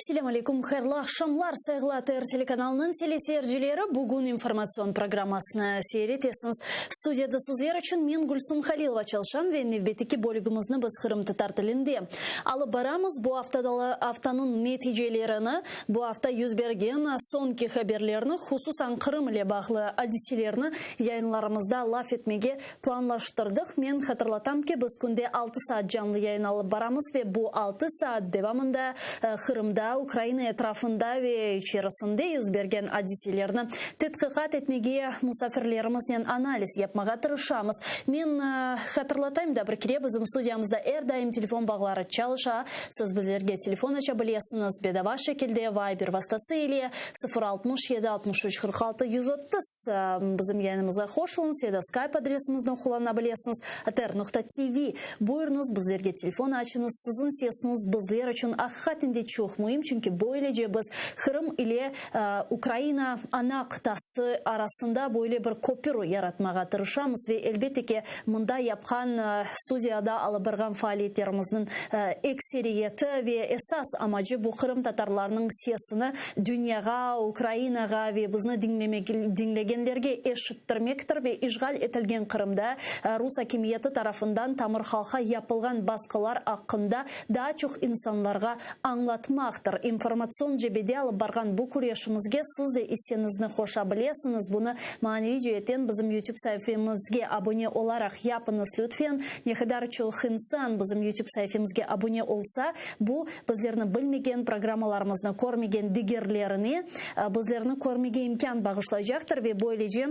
Selâm aleyküm, hayırlı aqşamlar, sayğılı ATR telekanalınıñ teleseyircileri, bugün informatsion programmasını seyir etesiñiz. Studiyada sizler içün men, Gülsum Halilova, çalışam ve nevbetteki bölügimizni biz qırımtatar tilinde alıp baramız. Bu aftanıñ neticelerini, bu afta yüz bergen soñki haberlerni, hususan Qırım ile bağlı adiselerni yayınlarımızda laf etmege Planlaştırdıq. Men hatırlatam ki, biz künde altı saat canlı yayın alıp baramız ve bu altı saat devamında Qırımda, Ukraina etrafında ve içerisinde yüz bergen adiselerni tedqiqat etmege, musafirlerimiznen analiz yapmağa tırışamız. Men hatırlatayım da bir kere, bizim studiyamızda er daim telefon bağları çalışa, siz bizlerge telefon aça bilesiñiz, bedava şekilde Viber vastası ile 0 67 63 46 130. Bizim yayınımızğa qoşulıñız ya da Skype adresimizni qullana bilesiñiz, atr.tv. Buyurıñız, bizlerge telefon açıñız, siziñ sesiñiz bizler içün aqiqaten de çoq müim, çünki böylece biz Qırım ile Ukraina ana qıtası arasında böyle bir köpür yaratmağa tırışamız ve, elbette ki, mında yapqan, studiyada alıp barğan faaliyetlerimizniñ ekseriyeti ve esas amacı bu qırımtatarlarnıñ sesini dünyağa, Ukrainağa ve bizni diñlegenlerge eşittirmektir ve işğal etilgen Qırımda rus akimiyeti tarafından tamır halqa yapılğan basqılar aqqında daa çoq insanlarğa añlatmaqtır. İnformatsion cebede alıp barğan bu küreşimizge siz de isseñizni qoşa bilesiñiz. Bunı maneviy ceetten bizim YouTube saifemizge abone olaraq yapıñız lütfen. Ne qadar çoq insan bizim YouTube saifemizge abone olsa, bu, Bizlerni bilmegen, programmalarımıznı körmegen digerlerine bizlerni körmege imkân bağışlaycaqtır ve böylece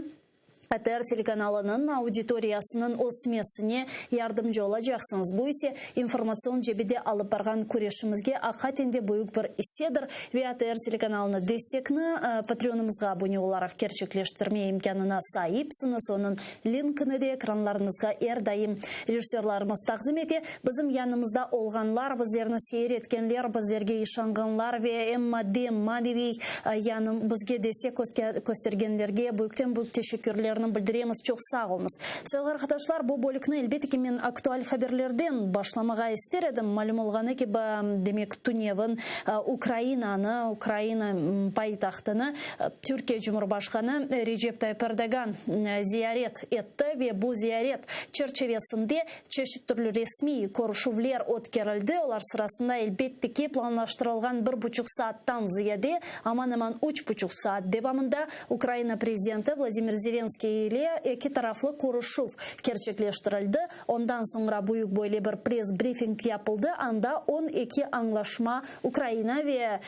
ATR telekanalınıñ auditoriyasınıñ ösmesine yardımcı olacaqsıñız. Bu ise informatsion cebede alıp barğan küreşimizge aqiqaten de büyük bir issedir ve ATR telekanalına destekni Patreonımızğa abone olaraq kerçekleştirme imkânına saipsiñiz. Onıñ Linkini de ekranlarıñızğa er daim rejissörlarımız taqdim ete. Bizim yanımızda olğanlar, bizlerni seyir etkenler, bizlerge işanğanlar ve em maddi, em maneviy yanım bizge destek köstergenlerge büyükten-büyük teşekkürlerni bildiremiz. Çoq sağ oluñız. Sayğılı arqadaşlar, bu bölükni, elbette ki, men aktual haberlerden başlamağa ister edim. Malüm olğanı kibi, demek, tünevin Ukrainanı, Ukraina paytahtını Türkiye Cumhurbaşqanı Recep Tayyip Erdoğan ziyaret etti ve bu ziyaret çerçivesinde çeşit türlü resmiy körüşüvler ötkerildi. Olar sırasında, elbette ki, planlaştırılğan bir buçuq saattan ziyade, aman-aman üç buçuq saat devamında Ukraina prezidenti Vladimir Zelenskiy ile eki taraflı körüşüv kerçekleştirildi. Ondan soñra büyük böyle bir press-brifing yapıldı, anda 12 añlaşma Ukraina ve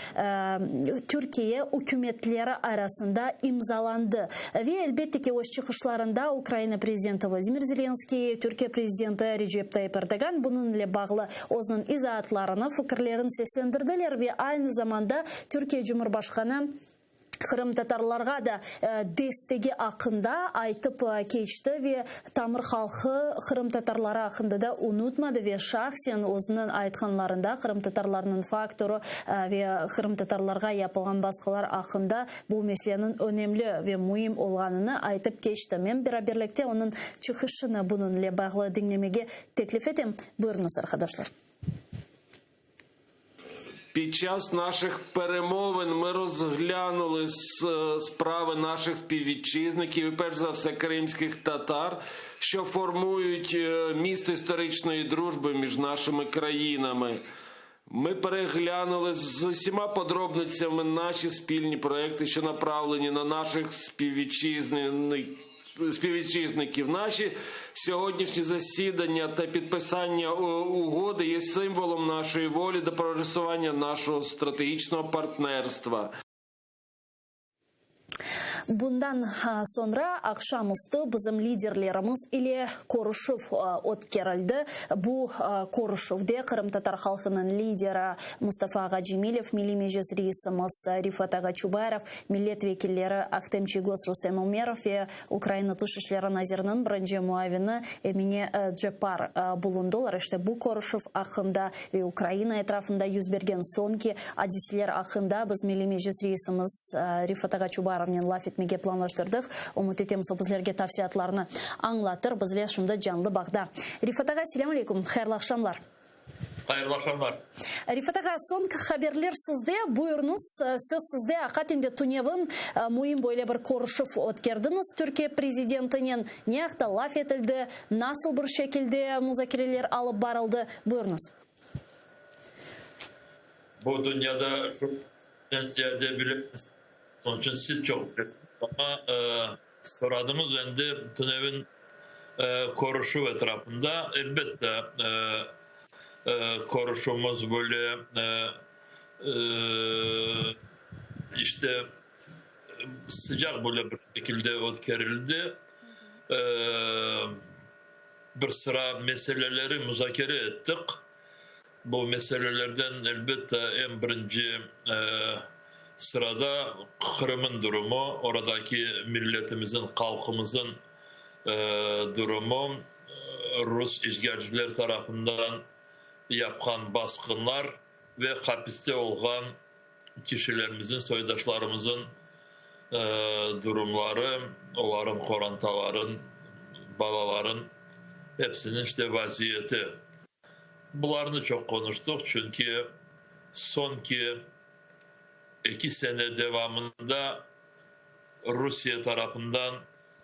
Türkiye ükümetleri arasında imzalandı. Ve, elbette ki, öz çıqışlarında Ukraina prezidenti Vladimir Zelenskiy, Türkiye prezidenti Recep Tayyip Erdoğan bunıñ ile bağlı özüniñ izaatlarını, fikirlerini seslendirdiler ve aynı zamanda Türkiye Cumhurbaşqanı qırımtatarlarğa da destegi aqqında aytıp keçti ve tamır halqı qırımtatarları aqqında da unutmadı ve şahsen özüniñ aytqanlarında qırımtatarlarnıñ faktorı ve qırımtatarlarğa yapılğan basqılar aqqında bu meseleniñ önemli ve müim olğanını aytıp keçti. Men beraberlikte onıñ çıqışını bunıñ ile bağlı diñlemege teklif etem. Buyurıñız, arqadaşlar. Під час наших перемовин ми розглянули справи наших співвітчизників і перш за все кримських татар, що формують міст історичної дружби між нашими країнами. Ми переглянули з усіма подробицями наші спільні проекти, що направлені на наших співвітчизників. Наші сьогоднішні засідання та підписання угоди є символом нашої волі до просування нашого стратегічного партнерства. Bundan soñra aqşam üstü bizim liderlerimiz ile körüşüv ötkerildi. Bu körüşüvde qırımtatar halqınıñ lideri Mustafa ağa Cemilev, Milliy Meclis reisimiz Refat ağa Çubarov, millet vekilleri Ahtem Çiygoz, Rustem Umerov ve Ukraina Tış işleri naziriniñ birinci muavini Emine Ceppar bulundılar. İşte bu körüşüv aqqında ve Ukraina etrafında yüz bergen soñki adiseler aqqında biz Milliy Meclis reisimiz Refat ağa Çubarovnen laf etmege planlaştırdıq. Ümüt etemiz, o bizlerge tafsilâtlarnı añlatır. Bizler şimdi canlı bağda. Refat ağa, selâm aleyküm, hayırlı aqşamlar. Hayırlı aqşamlar. Refat ağa, soñki haberler sizde. Buyurıñız, söz sizde. Aqaten de tünevin müim böyle bir körüşüv ötkerdiñiz Türkiye prezidentinen. Ne aqta laf etildi, nasıl bir şekilde muzakereler alıp barıldı? Buyurıñız. Bu dünyada şundan ziyade bilemiz, onıñ içün siz çoq bilesiñiz. Amma soradıñız endi tünevin körüşüv etrafında. Elbette, körüşüvimiz böyle işte sıcaq böyle bir şekilde ötkerildi. Bir sıra meseleleri muzakere ettik. Bu meselelerden, elbette, eñ birinci sırada Qırım'ın durumu, oradaki milletimizin, halqımızın durumu, rus işğalciler tarafından yapqan basqınlar ve hapiste olğan kişilerimizin, soydaşlarımızın durumları, oların qorantaların, balaların hepsiniñ işte vaziyeti. Bularnı çoq qonuştıq, çünki soñki eki sene devamında Rusiye tarafından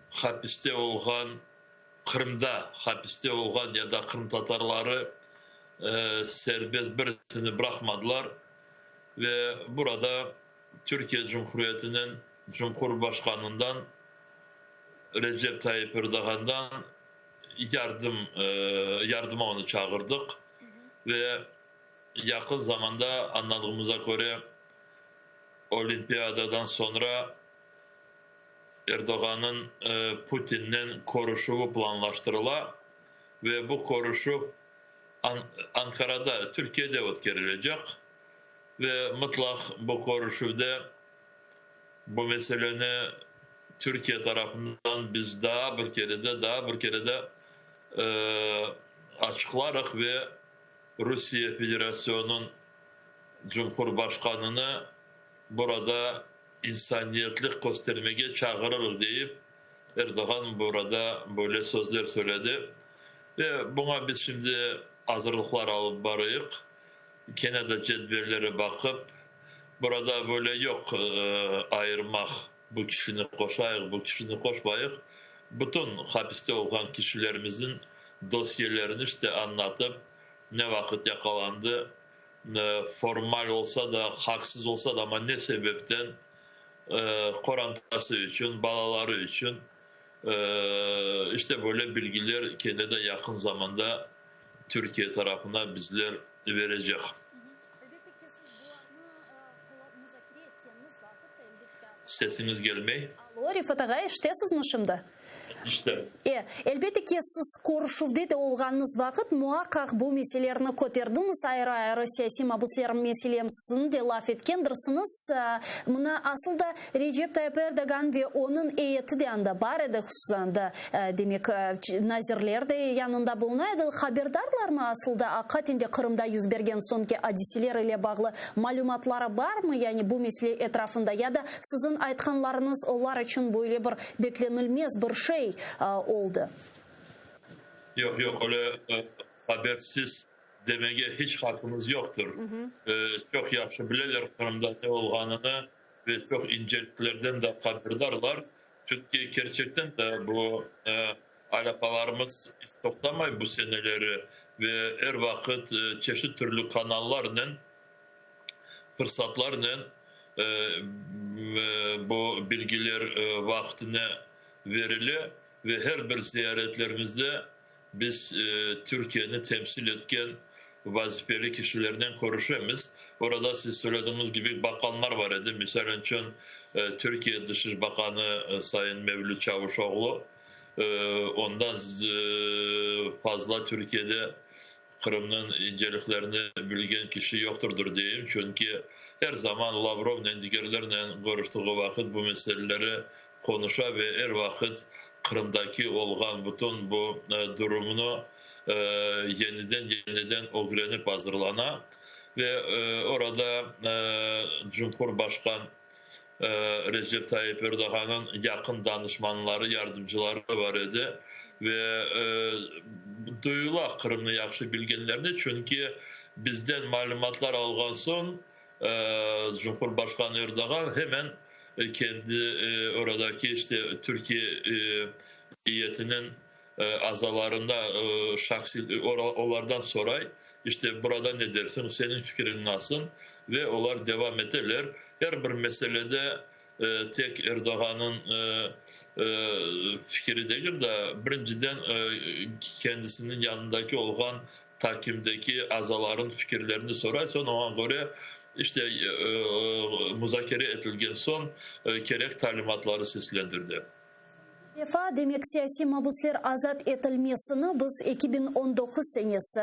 hapiste olğan, Qırımda hapiste olğan ya da qırımtatarları serbest birisini bıraqmadılar ve burada Türkiye Cumhuriyetiniñ Cumhurbaşqanından Recep Tayyip Erdoğandan yardım yardıma onı çağırdıq ve yaqın zamanda, añladığımıza köre, Olimpiadadan soñra Erdoğannıñ Putinnen körüşüvi planlaştırıla ve bu körüşüv Ankarada, Türkiyede ötkerilecek ve mıtlaq bu körüşüvde Bu meseleni Türkiye tarafından biz daa bir kere de, daa bir kere de açıqlarıq ve Rusiye Federasyonınıñ Cumhurbaşqanını burada insaniyetlik köstermege çağırırıq, deyip Erdoğan burada böyle sözler söyledi. Ve buña biz şimdi azırlıqlar alıp barayıq. Kene de cedvellere baqıp, burada böyle yoq ayırmaq, bu kişini qoşayıq, bu kişini qoşmayıq, bütün hapiste olğan kişilerimizniñ dosyelerini işte añlatıp, ne vaqıt yaqalandı, formal olsa da, haqsız olsa da, amma ne sebepten, qorantası içün, balaları içün, işte böyle bilgiler kene de yaqın zamanda Türkiye tarafına bizler verecek. Sesiñiz gelmey. Alo, Refat ağa, eşitesizmi şimdi? İşte. E, elbette ki, siz körüşüvde de olğanıñız vaqıt muaqqaq bu meselelerni köterdiñiz, ayrı-ayrı siyasiy mabusler meselesini de laf etkendirsiñiz. Mına, asıl da Recep Tayyip Erdoğan ve onıñ eyeti de anda bar edi, hususan da, demek, nazirler de yanında buluna edi. Haberdarlarmı asıl da, aqiqaten de Qırımda yüz bergen soñki adiseler ile bağlı malümatları barmı, yani bu mesele etrafında, ya da siziñ aytqanlarıñız olar içün böyle bir beklenilmez bir şey oldı? Yoq, yoq, öyle habersiz demege hiç haqqımız yoqtır. Çoq yahşı bileler Qırımda ne olğanını ve çoq inceliklerden de haberdarlar. Çünki kerçekten de bu alâqalarımız hiç toqtamay bu seneleri ve er vaqıt çeşit türlü kanallarnen, fırsatlarnen bu bilgiler vaqtına berile ve her bir ziyaretlerimizde biz Türkiyeni temsil etken vazifeli kişilernen körüşemiz. Orada siz söylediğiniz kibi baqanlar bar edi. Misal içün, Türkiye Dışış Baqanı sayın Mevlüt Çavuşoğlu, ondan fazla Türkiyede Qırımnıñ inceliklerini bilgen kişi yoqtırdır deyim, çünki er zaman Lavrovnen, digerlernen körüştüğü vaqıt bu meseleleri qonuşa ve er vaqıt Qırımdaki olğan bütün bu durumnı yeniden-yeniden ögrenip azırlana ve orada Cumhurbaşqan Recep Tayyip Erdoğannıñ yaqın danışmanları, yardımcıları bar edi ve duyula Qırımnı yahşı bilgenlerini, çünki. Bizden malümatlar alğan soñ Cumhurbaşqanı Erdoğan hemen kendi oradaki işte Türkiye eyyetiniñ azalarına şahsiy olardan soray, işte burada ne dersiñ, seniñ fikriñ nasıl ve olar devam eteler. Er bir meselede tek Erdoğannıñ fikiri degil de, birinciden kendisiniñ yanındaki olğan taqimdeki azalarnıñ fikirlerini soray, soñ oña köre işte muzakere etilgen soñ kerek talimatları seslendirdi. Defa, demek, siyasiy mabusler azat etilmesini biz 2019 senesi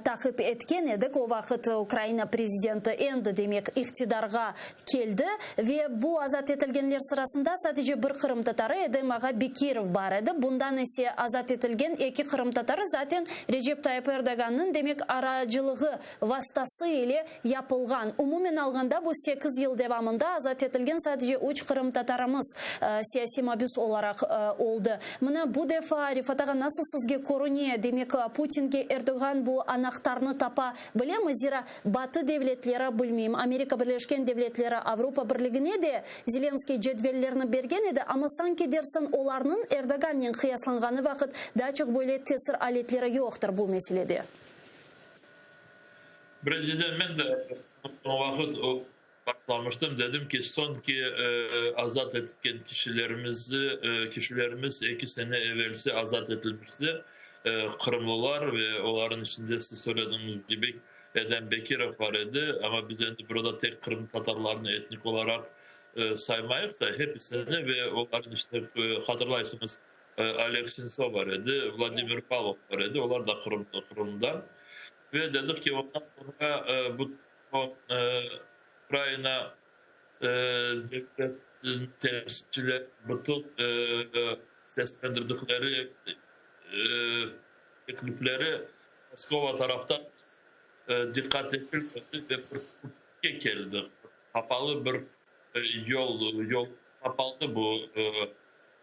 taqip etken edik, o vaqıt Ukraina prezidenti endi, demek, iqtidarğa keldi ve bu azat etilgenler sırasında sadece bir qırımtatarı, Edem ağa Bekirov bar edi. Bundan ise azat etilgen eki qırımtatarı zaten Recep Tayyip Erdogannıñ, demek, aracılığı vastası ile yapılğan. Umumen alğanda, bu sekiz yıl devamında azat etilgen sadece üç qırımtatarımız siyasiy mabüs olaraq oldı. Mına bu defa, Refat ağa, nasıl sizge körüne, demek, Putinge Erdoğan bu anahtarnı tapa bilemi? Zira Batı devletleri, bilmeyim, Amerika Birleşken Devletleri, Avropa Birligine de Zelenskıy cedvellerni bergen edi, amma sanki dersiñ olarnıñ Erdoğannen qıyaslanğanı vaqıt daa çoq böyle tesir aletleri yoqtır bu meselede. Birinciden men de o vaqıt başlamıştım, dedim ki, soñki azat etken kişilerimizi, kişilerimiz eki sene evelsi azat etilmişti, qırımlılar ve olarnıñ içinde siz söylediñiz kibi Edem Bekirov bar edi, amma biz endi burada tek qırımtatarlarnı etnik olaraq saymayıq da, hepisini ve olarnıñ içinde hatırlaysıñız, Oleg Sentsov bar edi, Vladimir Pavlov bar edi, olar da Qırımdan. Ve dedik ki, ondan soñra bu Ukraina devletiniñ temsilcileri bütün seslendirdikleri teklifleri Moskova taraftan diqqat etilmedi ve bir tupike keldi, qapalı bir yol, yol qapaldı bu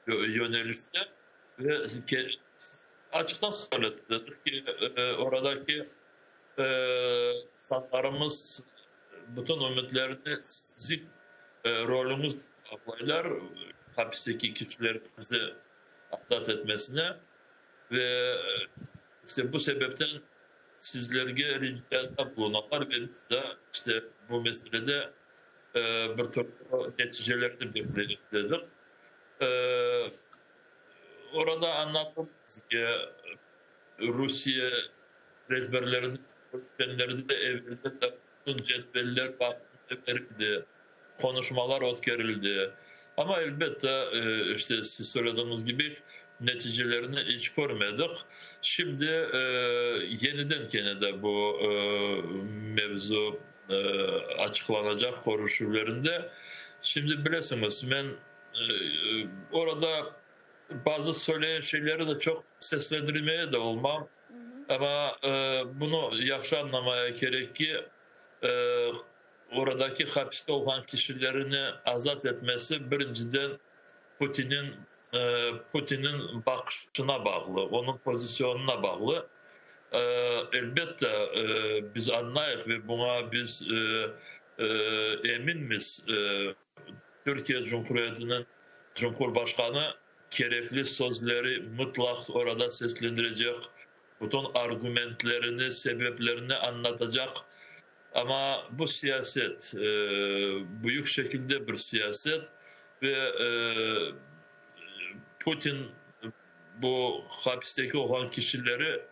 yönelişte ve açıqtan söyledik, dedik ki, oradaki insanlarımız bütün ümütlerini siziñ rolüñiz bağlaylar, hapisteki kişilerimizi azat etmesine ve işte bu sebepten sizlerge ricada bulunalar ve biz de işte bu meselede bir türlü neticelerni bekleyik dedik. Orada añlattım bizge Rusiye rehberleriniñ körüşkenlerinde evelden de bütün cedveller berildi, qonuşmalar ötkerildi. Amma elbette, işte siz söylediñiz kibi, neticelerini iç körmedik. Şimdi yeniden kene de bu mevzu açıqlanacaq körüşüvlerinde. Şimdi bilesiñiz, men orada bazı söyleyen şeyleri de çoq seslendirmeye de olmam. Amma bunı yahşı añlamaya kerek ki, oradaki hapiste olğan kişilerini azat etmesi birinciden Putinin Putinin baqışına bağlı, onıñ pozisyonına bağlı. Elbette, biz añlayıq ve buña biz eminmiz, Türkiye Cumhuriyetiniñ Cumhurbaşqanı kerekli sözleri mıtlaq orada seslendirecek, bütün argumentlerini, sebeplerini añlatacaq. Amma bu siyaset, büyük şekilde bir siyaset ve Putin bu hapisteki olğan kişileri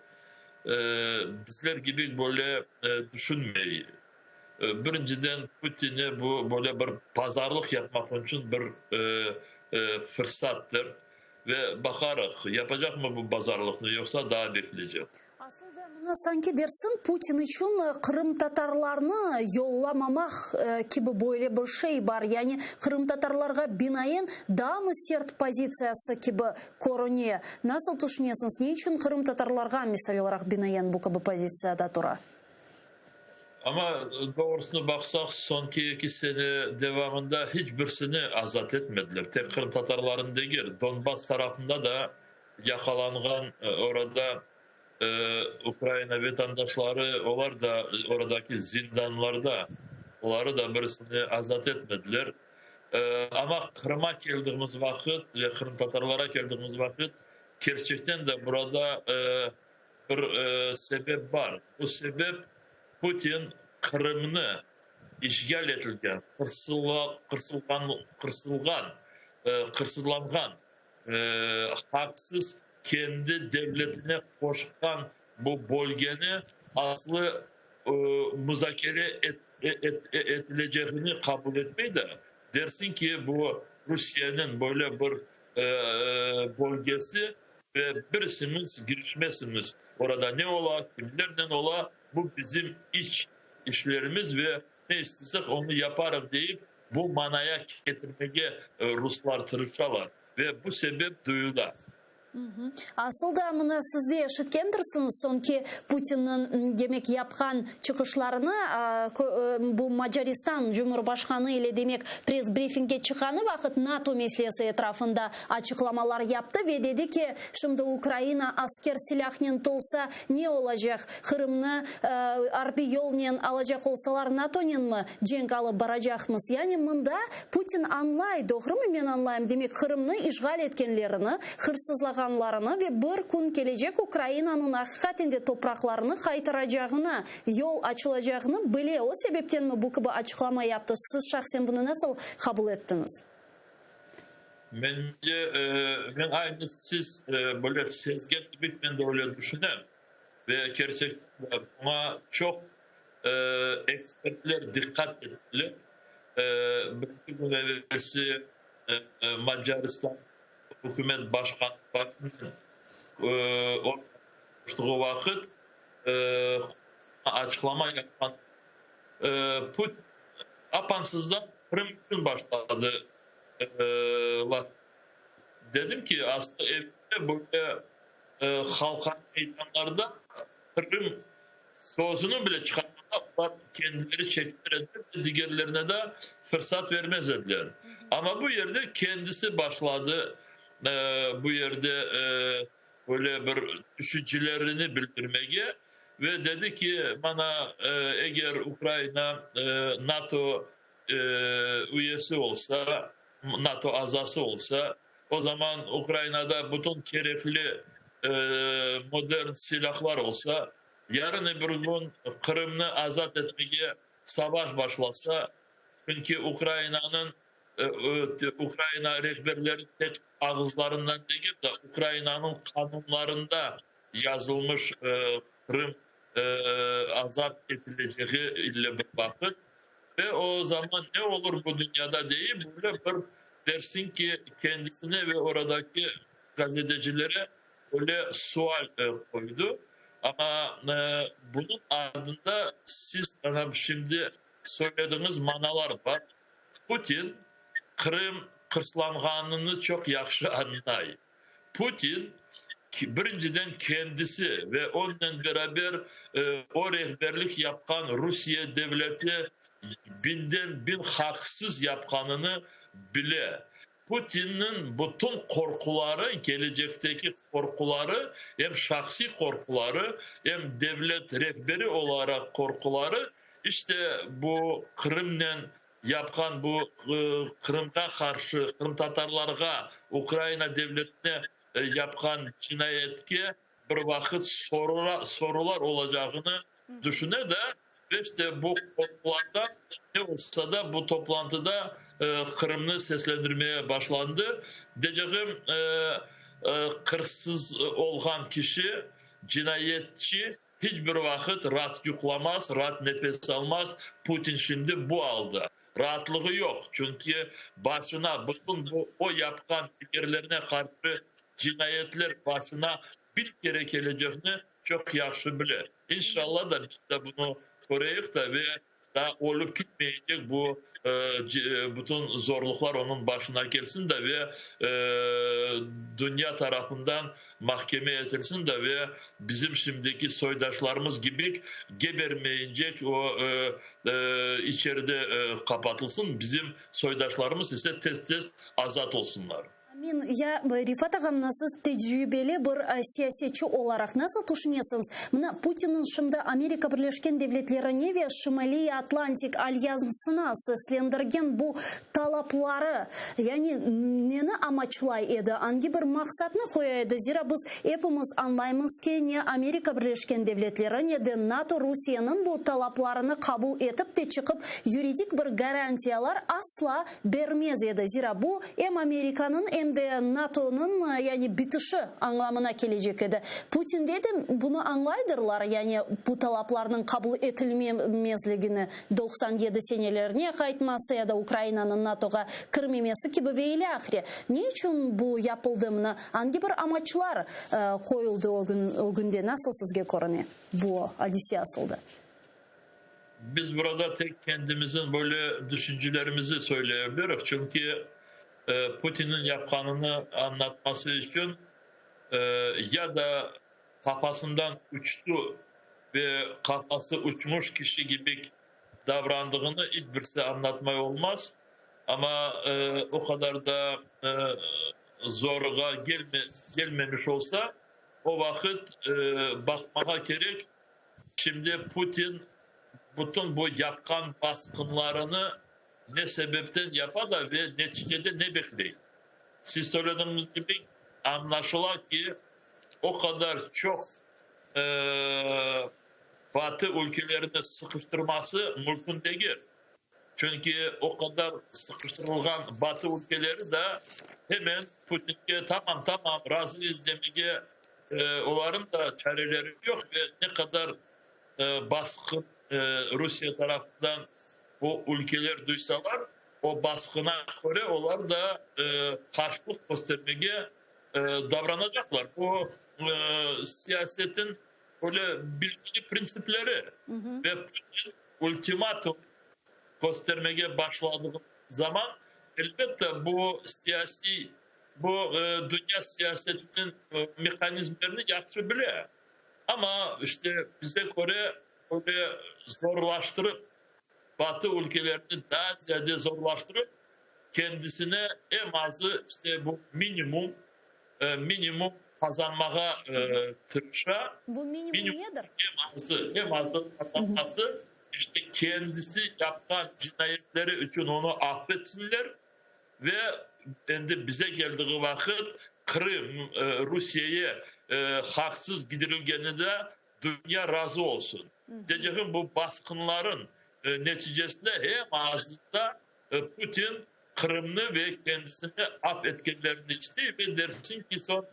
bizler kibi böyle tüşünmey. Birinciden, Putinge bu böyle bir pazarlıq yapmaq içün bir fırsattır. Ve baqarıq, yapacaqmı bu bazarlıqnı, yoqsa daa bekleycek. Asıl da mına sanki dersiñ, Putin içün qırımtatarlarnı yollamamaq kibi böyle bir şey bar, yani qırımtatarlarğa binaen daa mı sert pozitsiyası kibi körüne. Nasıl tüşünesiñiz, ne içün qırımtatarlarğa misal olaraq binaen bu kibi pozitsiyada tura? Amma doğrusını baqsaq, soñki eki sene devamında hiç birisini azat etmediler. Tek qırımtatarlarnı degil, Donbass tarafında da yaqalanğan orada. E, Ukraina vatandaşları, olar da oradaki zindanlarda, oları da birisini azat etmediler. E, ama Qırım'a keldigimiz vaqıt ve Qırımtatarlara keldigimiz vaqıt kerçekten de burada e, bir e, sebep bar. Bu sebep Putin Qırımnı işgal etilgen, qırsılğan, qırsılğan, qırsızlanğan, haqsız kendi devletine qoşqan bu bölgeni aslı muzakere etilecegini qabul etmey de, dersin ki, bu Rusiyeniñ böyle bir bölgesi ve birisimiz girişmezsimiz, orada ne ola, kimlernen ola, bu bizim iç işlerimiz ve ne istesek onı yaparıq deyip, bu manaya ketirmege ruslar tırışalar ve bu sebep duyula. Asıl da mına siz de eşitkendirsiñiz soñki Putinniñ demek yapqan çıqışlarını, bu Macaristan Cumhurbaşqanı ile demek press-brifingge çıqqanı vaqıt NATO meselesi etrafında açıqlamalar yaptı ve dedi ki, şimdi Ukraina asker silâhnen tolsa ne olacaq, Qırımnı arbiy yolnen alacaq olsalar NATOnen mi cenk alıp baracaqmız? Yani mında Putin añlay, doğrumı men añlayım, demek Qırımnı işğal etkenlerini, hırsızlağanlarını ve bir kün kelecek Ukrainanıñ aqiqaten de topraqlarını qaytaracağını, yol açılacağını bile, o sebeptenmi bu kibi açıqlama yaptı? Siz şahsen bunı nasıl qabul ettiñiz? Mence, men aynı siz böyle sezgen kibi men de öyle düşünem. Ve kerçekten de buña çoq ekspertler diqqat ettiler. Bir-eki kün evelsi Macaristan ükümet başqanı başınen körüştiği vaqıt açıqlama yapqan Putin apansızdan Qırım içün başladı laf. Dedim ki, aslında evde böyle halqara meydanlarda Qırım sözüni bile çıqarmağa olar kendileri çekinir ediler ve digerlerine de fırsat vermez ediler. Amma bu yerde kendisi başladı, bu yerde böyle bir tüşüncilerini bildirmege ve dedi ki, mana, eger Ukraina NATO üyesi olsa, NATO azası olsa, o zaman Ukrainada bütün kerekli modern silâhlar olsa, yarın-öbür kün Qırımnı azat etmege savaş başlasa, çünki Ukrainanıñ, Ukraina rehberleri tek ağızlarından degil de, Ukrainanıñ qanunlarında yazılmış Qırım azat etilecegi ile bir vaqıt ve o zaman ne olur bu dünyada deyip, böyle bir dersiñ ki, kendisine ve oradaki gazetecilere öyle sual qoydı. Amma bunıñ ardında siz ana şimdi söylediñiz manalar bar. Putin Qırım qırslanğanını çoq yahşı añlay. Putin birinciden kendisi ve onnen beraber o rehberlik yapqan Rusiye devleti binden bin haqsız yapqanını bile. Putinniñ bütün qorquları, kelecekteki qorquları, em şahsiy qorquları, em devlet rehberi olaraq qorquları, işte bu Qırımnen yapqan bu Qırımğa qarşı, qırımtatarlarğa, Ukraina devletine yapqan cinayetke bir vaqıt sorular olacağını tüşüne de, ve işte bu qorqulardan ne olsa da bu toplantıda Qırımnı seslendirmeye başlandı. Deycegim, qırsız olğan kişi, cinayetçi Hiç bir vaqıt raat yuqlamaz, raat nefes almaz, Putin şimdi bu alda. Raatlığı yoq, çünki başına bütün bu o yapqan digerlerine qarşı cinayetler başına bir kere kelecegini çoq yahşı bile. İnşallah da biz de bunı köreyik de ve Daa ölüp kitmeycek bu bütün zorluqlar onıñ başına kelsin de ve dünya tarafından mahkeme etilsin de ve bizim şimdiki soydaşlarımız kibi gebermeyincek o içeride qapatılsın, bizim soydaşlarımız ise tez-tez azat olsunlar. Men, ya, Refat ağa, mına siz tecribeli bir siyasetçi olaraq nasıl tüşünesiñiz, mına Putinniñ şimdi Amerika Birleşken Devletlerine ve Şimaliy Atlantik Alyansına seslendirgen bu talapları, yani neni amaçlay edi, angi bir maqsatnı qoya edi? Zira biz epimiz añlaymız ki, ne Amerika Birleşken Devletleri, ne de NATO Rusiyeniñ bu talaplarını qabul etip te çıqıp yuridik bir garantiyalar asla bermez edi, zira bu em Amerikanıñ, em de NATOnıñ, yani bitişi añlamına kelecek edi. Putinde de bunı añlaydırlar, yani bu talaplarnıñ qabul etilmemezligini, 97 senelerine qaytması ya da Ukrainanıñ NATOğa kirmemesi kibi ve ilâhre. Ne içün bu yapıldı, mına angi bir amaçlar qoyuldı ögünde, nasıl sizge körüne bu adise asılda? Biz burada tek kendimizin böyle düşüncelerimizi söyleyebiliriz. Çünki Putin'in yapqanını anlatması içün ya da kafasından uçtu ve kafası uçmuş kişi gibi davrandığını hiç birisi anlatmay olmaz. Ama o qadar da zorğa gelme, gelmemiş olsa, o vaqıt baqmağa kerek. Şimdi Putin bütün bu yapqan basqınlarını ne sebepten yapa da ve neticede ne bekley? Siz söylediğiniz kibi, añlaşıla ki, o qadar çoq Batı ülkelerini sıqıştırması mümkün degil. Çünki o qadar sıqıştırılğan Batı ülkeleri de hemen Putinge tamam, tamam, razıyız demege olarnıñ da çareleri yoq ve ne qadar basqın Rusiye tarafından bu ülkeler duysalar, o basqına köre olar da qarşılıq köstermege davranacaqlar. Bu siyasetin böyle bilgili printsipleri ve Putin ultimatum köstermege başladığı zaman, elbette, bu siyasiy, bu dünya siyasetiniñ mehanizmlerini yahşı bile. Amma, işte, bize köre, böyle zorlaştırıp, Batı ülkelerini daa ziyade zorlaştırıp, kendisine eñ azı, işte, bu minimum, minimum qazanmağa tırışa. Bu minimum nedir? Eñ azı, eñ azı qazanması, işte, kendisi yapqan cinayetleri içün onı affetsinler ve endi bize keldiği vaqıt Qırım Rusiyeye haqsız gidirilgeni de dünya razı olsun. Deycegim, bu basqınların neticesinde eñ azında Putin Qırımnı ve kendisini af etkenlerini istey ve dersiñ ki, soñ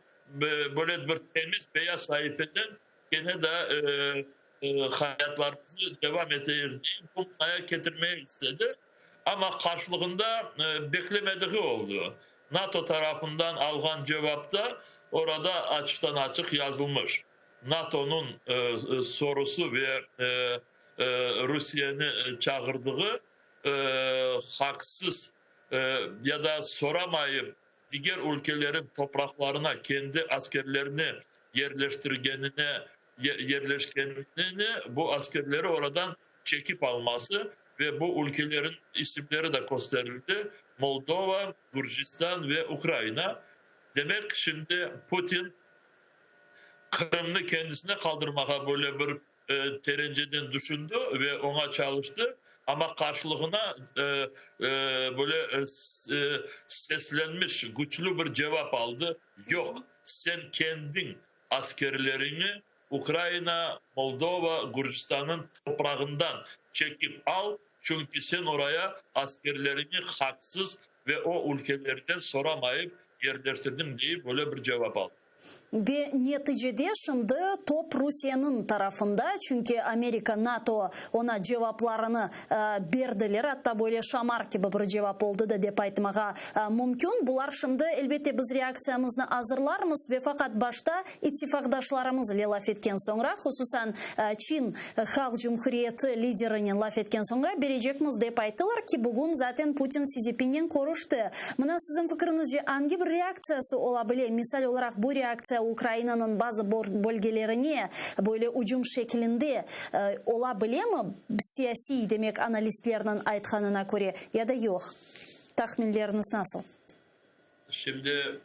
böyle bir temiz beyaz saifeden kene de hayatlarımızı devam eteyik deyip, bu manaya ketirmege istedi. Amma qarşılığında beklemediği oldı. NATO tarafından alğan cevapta orada açıqtan-açıq yazılmış, NATOnıñ sorusı ve Rusiyeni çağırdığı haqsız ya da soramayıp diger ülkelerin topraqlarına kendi askerlerini yerleştirgenine yerleşkenini bu askerleri oradan çekip alması ve bu ülkelerin isimleri de kösterildi, Moldova, Gürcistan ve Ukraina. Demek, şimdi Putin Qırımnı kendisine qaldırmağa böyle bir terenceden tüşündi ve oña çalıştı, amma qarşılığına böyle seslenmiş, küçlü bir cevap aldı, Yoq, sen kendiñ askerleriñi Ukraina, Moldova, Gürcistannıñ toprağından çekip al, çünki sen oraya askerleriñi haqsız ve o ülkelerden soramayıp yerleştirdiñ, deyip böyle bir cevap aldı. Ve neticede şimdi top Rusiyeniñ tarafında, çünki Amerika, NATO oña cevaplarını berdiler, atta böyle şamar kibi bir cevap oldı da dep aytmağa mümkün. Bular şimdi, elbette, biz reaktsiyamıznı azırlarmız ve faqat başta ittifaqdaşlarımız ile laf etken soñra, hususan Çin Halq Cumhuriyeti liderinen laf etken soñra berecekmiz dep ayttılar ki, bugün zaten Putin Si Szinpinen körüşti. Mına siziñ fikriñizce angi bir reaktsiyası ola bile? Misal olaraq, bu reaktsiya Ukrainanıñ bazı bölgelerine böyle ücüm şeklinde ola bilemi, siyasiy, demek, analistlerniñ aytqanına köre, ya da yoq? Tahminleriñiz nasıl? Şimdi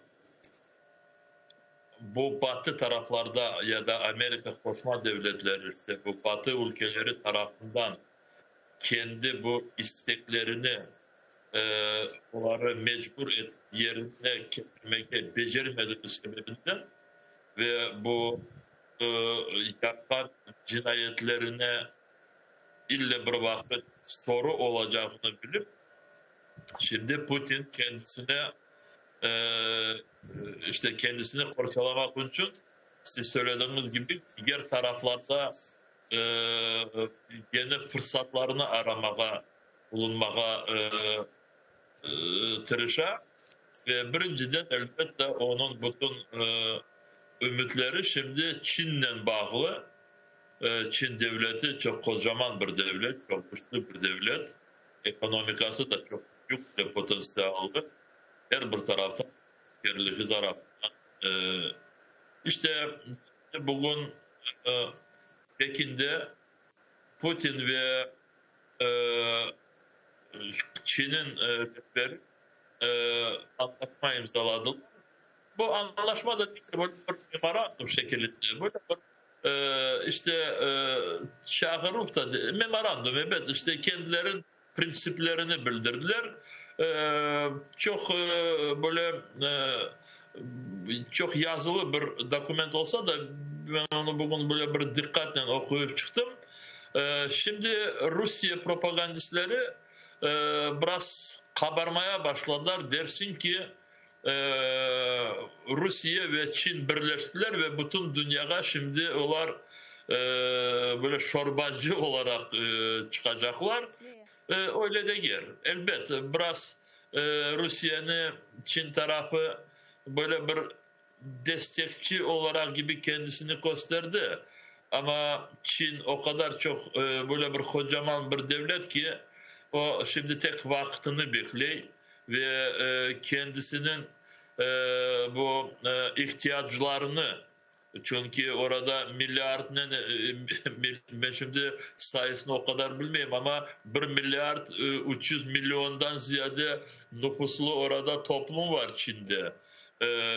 bu Batı taraflarda ya da Amerika Qoşma Devletleri işte bu Batı ülkeleri tarafından kendi bu isteklerini oları mecbur etip yerine ketirmege becermedigi sebebinden ve bu yapqan cinayetlerine ille bir vaqıt soru olacağını bilip, şimdi Putin kendisine işte kendisini qorçalamaq içün, siz söylediğiniz kibi, diger taraflarda yeni fırsatlarnı aramağa, bulunmağa tırışa. Ve birinciden, elbette, onıñ bütün ümütleri şimdi Çinnen bağlı. Çin devleti çoq qocaman bir devlet, çoq güçlü bir devlet, ekonomikası da çoq büyük ve potentsiallı, er bir taraftan, askerligi tarafından. İşte, bugün Pekinde Putin ve Çinniñ rehberi añlaşma imzaladılar. Bu añlaşma da böyle bir memorandum şekilinde, böyle bir işte çağıruv da, memorandum, ebet, işte kendileriniñ printsiplerini bildirdiler. Çoq böyle çoq yazılı bir dokument olsa da, men onı bugün böyle bir diqqatnen oquyıp çıqtım. Şimdi Rusiye propagandistleri biraz qabarmaya başladılar, dersiñ ki, Rusiye ve Çin birleştiler ve bütün dünyağa şimdi olar böyle şorbacı olaraq çıqacaqlar. Öyle degil. Elbet, biraz Rusiyeni Çin tarafı böyle bir destekçi olaraq kibi kendisini kösterdi, amma Çin o qadar çoq böyle bir qocaman bir devlet ki, o şimdi tek vaqtını bekley ve kendisiniñ bu ihtiyaclarını, çünki orada milliardnen, men şimdi sayısını o qadar bilmeyim, amma bir milliard 300 milliondan ziyade nufuslı orada toplum var Çinde.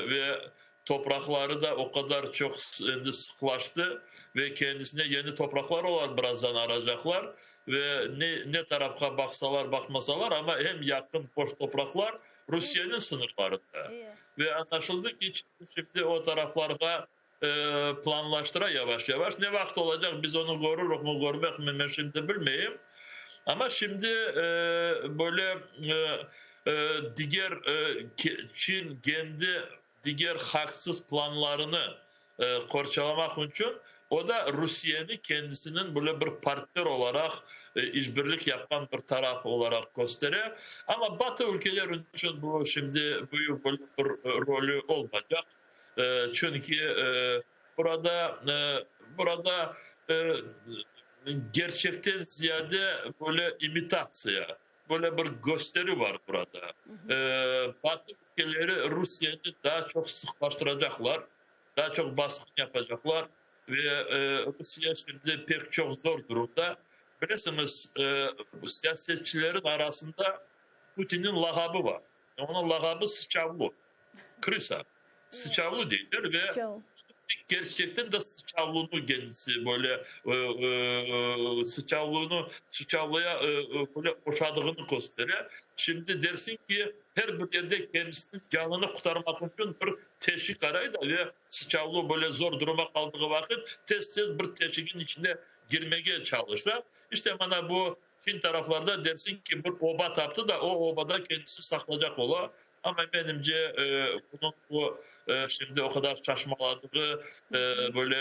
Ve topraqları da o qadar çoq endi sıqlaştı ve kendisine yeni topraqlar olar birazdan aracaqlar ve ne ne tarafqa baqsalar baqmasalar, amma eñ yaqın boş topraqlar Rusiyeniñ sıñırlarında. Ve añlaşıldı ki, Çin şimdi o taraflarğa planlaştıra yavaş-yavaş. Ne vaqıt olacaq, biz onı körürikmi, körmekmi, men şimdi bilmeyim. Amma şimdi böyle diger Çin kendi diger haqsız planlarını qorçalamaq içün, o da Rusiyeni kendisiniñ böyle bir partnör olaraq, işbirlik yapqan bir taraf olaraq köstere. Amma Batı ülkeler içün bu şimdi büyük böyle bir rolü olmaycaq. Çünki burada burada kerçekten ziyade böyle imitatsiya, böyle bir gösteri var burada. Batı ülkeleri Rusiyeni daa çoq sıqlaştıracaqlar, daa çoq basqın yapacaqlar ve Rusiye şimdi pek çoq zor durumda. Bilesiñiz, siyasetçilerin arasında Putinniñ lağabı bar. Onıñ lağabı Sıçavlu, krısa, Sıçavlu deyler ve kerçekten de sıçavlunı kendisi böyle sıçavlunı, sıçavluya böyle oşadığını köstere. Şimdi dersiñ ki, her bir yerde kendisiniñ canını qurtarmaq içün bir teşik aray da ve sıçavlu böyle zor duruma qaldığı vaqıt tez-tez bir teşigin içine girmege çalışa. İşte mana bu Çin taraflarda dersiñ ki, bir oba taptı da, o obada kendisi saqlacaq ola. Amma menimce, bunıñ bu şimdi o qadar şaşmaladığı böyle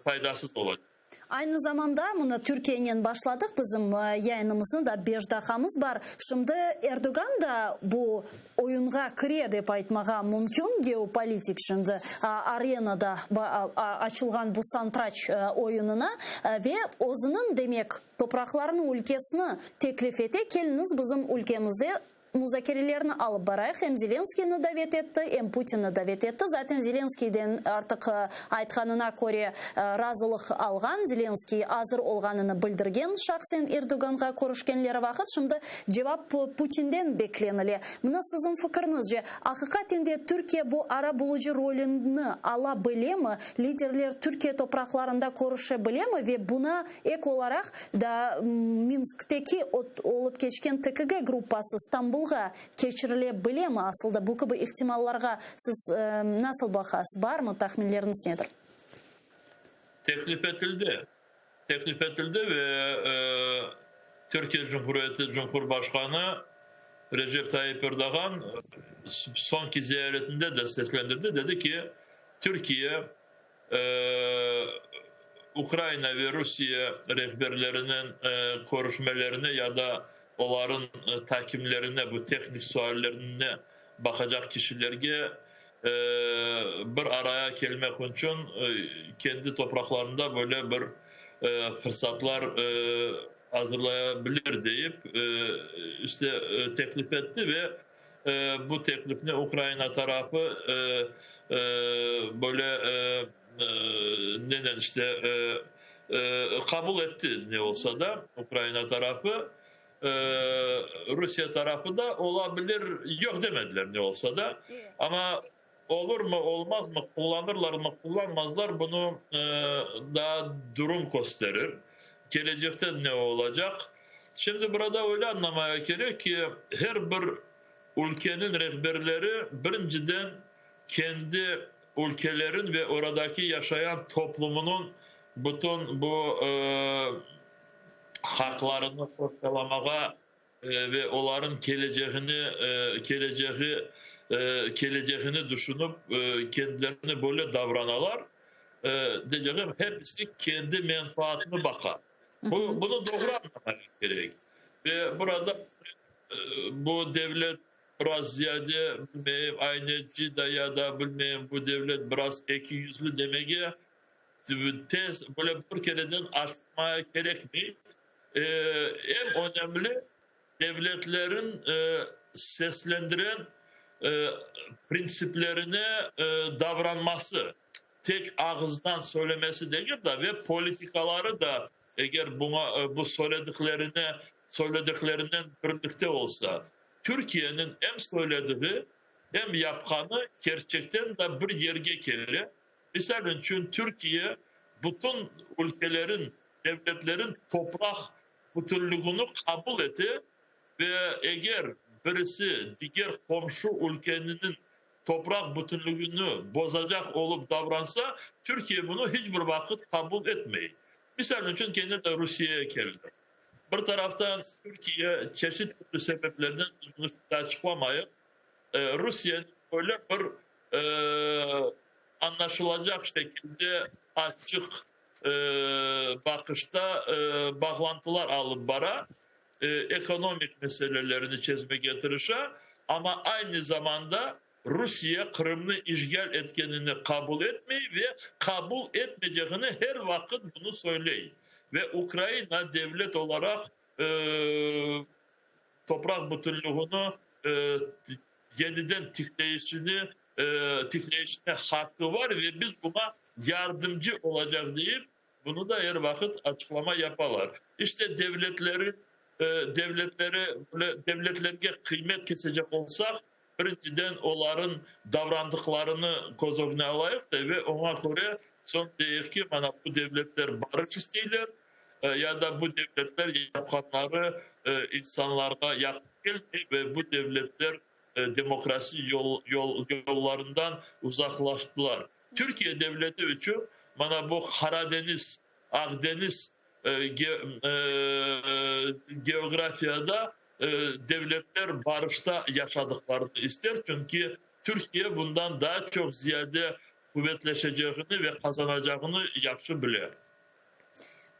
faydasız olacaq. Aynı zamanda, mına Türkiyenen başladıq bizim yayınımıznı, da beş daqamız bar. Şimdi Erdoğan da bu oyunğa kire dep aytmağa mümkün, geopolitik şimdi arenada açılğan bu santraç oyunına ve özüniñ, demek, topraqlarını, ülkesini teklif ete, keliñiz bizim ülkemizde. Muzakerelerni alıp barayıq, em Zelenskıynı davet etti, em Putinni davet etti. Zaten Zelenskıyden artıq, aytqanına köre, razılıq alğan, Zelenskıy azır olğanını bildirgen şahsen Erdoğanğa körüşkenleri vaqıt. Şimdi cevap Putinden beklenile. Mına siziñ fikirñizce, aqiqaten de Türkiye bu arabulucı rolüni ala bilemi, liderler Türkiye topraqlarında körüşe bilemi ve buna Ek olaraq da Minskteki olıp keçken TKG gruppası Stambulğa keçirile bilemi? Asılda bu kibi ihtimallarğa siz nasıl baqasız, barmı, tahminleriñiz nedir? Teklif etildi. Teklif etildi ve Türkiye Cumhuriyeti Cumhurbaşqanı Recep Tayyip Erdoğan soñki ziyaretinde de seslendirdi, dedi ki, Türkiye Ukrayina ve Rusiye rehberleriniñ körüşmelerine ya da olarıñ takimlerine, bu tehnik suallerine baqacaq kişilerge bir araya kelmek içün kendi topraqlarında böyle bir fırsatlar azırlaya bilir deyip, işte, teklif etti ve Bu teklifni Ukraina tarafı böyle nenen işte qabul etti, ne olsa da, Ukraina tarafı. Rusiye tarafı da ola bilir, yoq demediler, ne olsa da. Amma olurmı, olmazmı, qullanırlarmı, qullanmazlar, bunı daa durum kösterir. Kelecekte ne olacaq? Şimdi burada öyle añlamaya kerek ki, her bir ülkeniñ rehberleri birinciden kendi ülkelerin ve oradaki yaşayan toplumınıñ bütün bu haqlarını qorçalamağa ve olarıñ keleceğini keleceği keleceğini düşünip kendilerine böyle davranalar. Deycegim, hepisi kendi menfaatını baqa. Bu, bunı doğru añlamaq kerek. Ve burada bu devlet biraz ziyade, bilmeyim, ayneci da ya da bilmeyim, bu devlet biraz ekiyüzlü demege tez, böyle bir kereden aşıqmaya kerekmey. Eñ önemli, devletlerin seslendiren printsiplerine davranması. Tek ağızdan söylemesi degil de, ve politikaları da, eger buña, bu söylediklerine, söylediklerinden birlikte olsa, Türkiyeniñ em söylediği, em yapqanı kerçekten de bir yerge kele. Misal içün, Türkiye bütün ülkelerin, devletlerin topraq bütünlügini qabul ete ve eger birisi diger qomşu ülkeniniñ topraq bütünlügini bozacaq olıp davransa, Türkiye bunı hiç bir vaqıt qabul etmey. Misal içün, kene de Rusiyeye keldik. Bir taraftan, Türkiye çeşit türlü sebeplerden, biz bunı şimdi açıqlamayıq, Rusiyeniñ öyle bir añlaşılacaq şekilde açıq baqışta bağlantılar alıp bara, ekonomik meselelerini çezmege tırışa, amma aynı zamanda Rusiye Qırımnı işğal etkenini qabul etmey ve qabul etmeycegini her vaqıt bunı söyley. Ve Ukraina devlet olaraq topraq bütünlüğini yeniden tikleyişini tikleyişine haqqı var ve biz buña yardımcı olacaq deyip, Bunı da er vaqıt açıqlama yapalar. İşte devletleri, devletleri, böyle devletlerge qıymet kesecek olsaq, birinciden olarıñ davrandıqlarını köz ögüne alayıq da ve oña köre soñ deyik ki, mana bu devletler barış isteyler ya da bu devletler yapqanları insanlarğa yaqın kelmey ve bu devletler demokrasi yol, yol, yollarından uzaqlaştılar. Türkiye devleti içün mana bu Qaradeñiz, Aqdeñiz geografiyada devletler barışta yaşadıqlarını ister, çünki Türkiye bundan daa çoq ziyade quvetleşeceğini ve qazanacağını yahşı bile.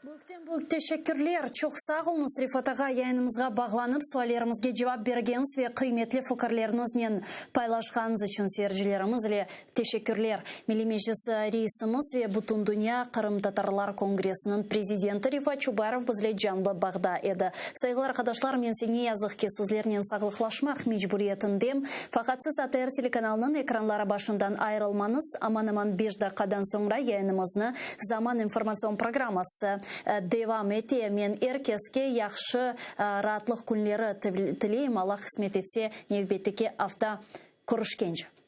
Büyükten büyük teşekkürler! Çoq sağ oluñız, Refat ağa, yayınımızğa bağlanıp, suallerimizge cevap bergeniñiz ve qıymetli fikirleriñiznen paylaşqanıñız içün seyircilerimiz ile teşekkürler. Milliy Meclis reisimiz ve Bütündünya qırımtatarlar kongressiniñ prezidenti Refat Çubarov bizle canlı bağda edi. Sayğılı arqadaşlar, men ise ne yazıq ki, sizlernen sağlıqlaşmaq mecburiyetindem. Faqat siz ATR telekanalınıñ ekranları başından ayırılmañız, aman-aman beş daqqadan soñra yayınımıznı Zaman informatsion programması devam ete. Men er keske yahşı raatlıq künleri tileyim. Allah qısmet etse, nevbetteki afta körüşkence.